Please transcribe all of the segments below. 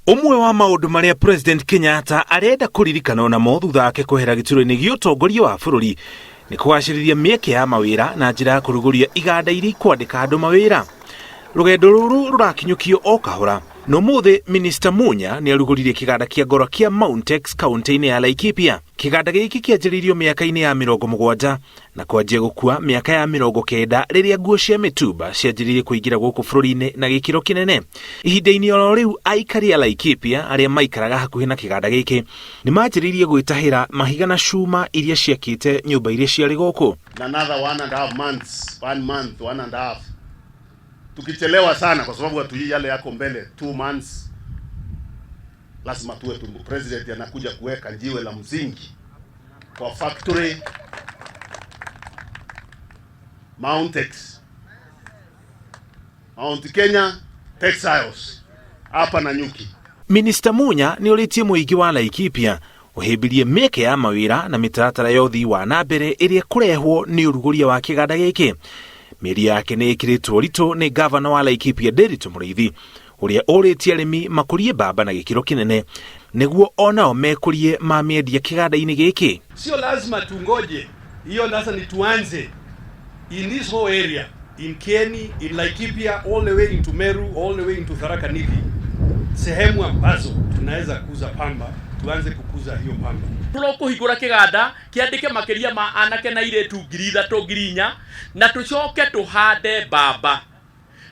Ũmwe wa maũndũ marĩa President Kenyatta arenda kũririkanwo namo thutha wake kwehera gĩturwa-inĩ gĩa ũtongoria wa bũrũri nĩ kũgacĩrithia mĩeke ya mawĩra na njĩra ya kũrugũria iganda iria ikwandĩka andũ mawĩra. Rũgendo rũrũ rũrakinyũkio o kahora na ũmũthĩ Minista Munya nĩ arugũririe kĩganda kĩa ngoro kĩa Mountex kaunti-inĩ ya Laikipia. Kĩganda gĩkĩ kĩanjĩrĩirio mĩaka-inĩ ya 70 na kwanjia gũkua mĩaka ya 90 rĩrĩa nguo cia mĩtumba cianjĩrĩirie kũingĩra gũkũ bũrũri-inĩ na gĩkĩro kĩnene. Ihinda-inĩ oro rĩu aikari a Laikipia arĩa maikaraga hakuhĩ na kĩganda gĩkĩ nĩ manjĩrĩirie gwĩtahĩra mahiga na cuma iria ciakĩte nyũmba iria ciarĩ gũkũ. In another 1.5 months, one month, 1.5. Tukichelewa sana kwa sababu hatujui yale yako mbele, 2 months, lazima tuwe tu president anakuja kuweka jiwe la msingi kwa factory Mountex, Mount Kenya Textiles hapa Nanyuki. Minista Munya nĩ orĩtie mũingĩ wa Laikipia ũhĩmbĩrie mĩeke ya mawĩra na mĩtaratara ya ũthii wa na mbere ĩrĩa ĩkũrehwo nĩ ũrugũria wa kĩganda gĩkĩ. Mĩario yake nĩ ĩkĩrĩtwo ũritũ nĩ ngavana wa Laikipia Nderitu Mũrĩithi ũrĩa ũrĩtie arĩmi makũrie mbamba na gĩkĩro kĩnene nĩguo onao mekũrie mamĩendia kĩganda-inĩ gĩkĩ. Sio lazima tungoje hiyo, sasa ni tuanze in this whole area, in Kieni, in Laikipia, all the way into Meru, all the way into Tharaka Nithi, sehemu ambazo tunaweza kuuza pamba, tuanze kukuza hiyo pamba. Tũrokũhingũra kĩganda kĩandĩke makĩria ma anake na airĩtu 3,000, 4,000, na tũcoke tũhande mbamba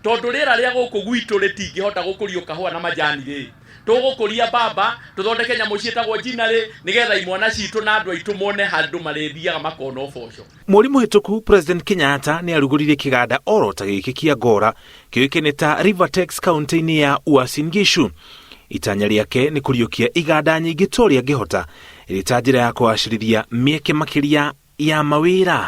tondũ rĩera rĩa gũkũ gwitũ rĩtingĩhota gũkũrio kahũa na majani rĩ, tũgũkũria mbamba, tũthondeke nyamũ ciĩtagwo ginnery nĩgetha imwana citũ na andũ aitũ mone handũ marĩthiaga makona ũboco. Mweri mũhĩtũku President Kenyatta nĩ arugũririe kĩganda oro ta gĩkĩ kĩa ngora kĩũĩkaine ta Rivertex kaunti-inĩ ya Uasin Gishu. Itanya rĩake nĩ kũriũkia iganda nyingĩ ta ũrĩa angĩhota ĩrĩ ta njĩra ya kũgacĩrithia mĩeke makĩria ya mawĩra.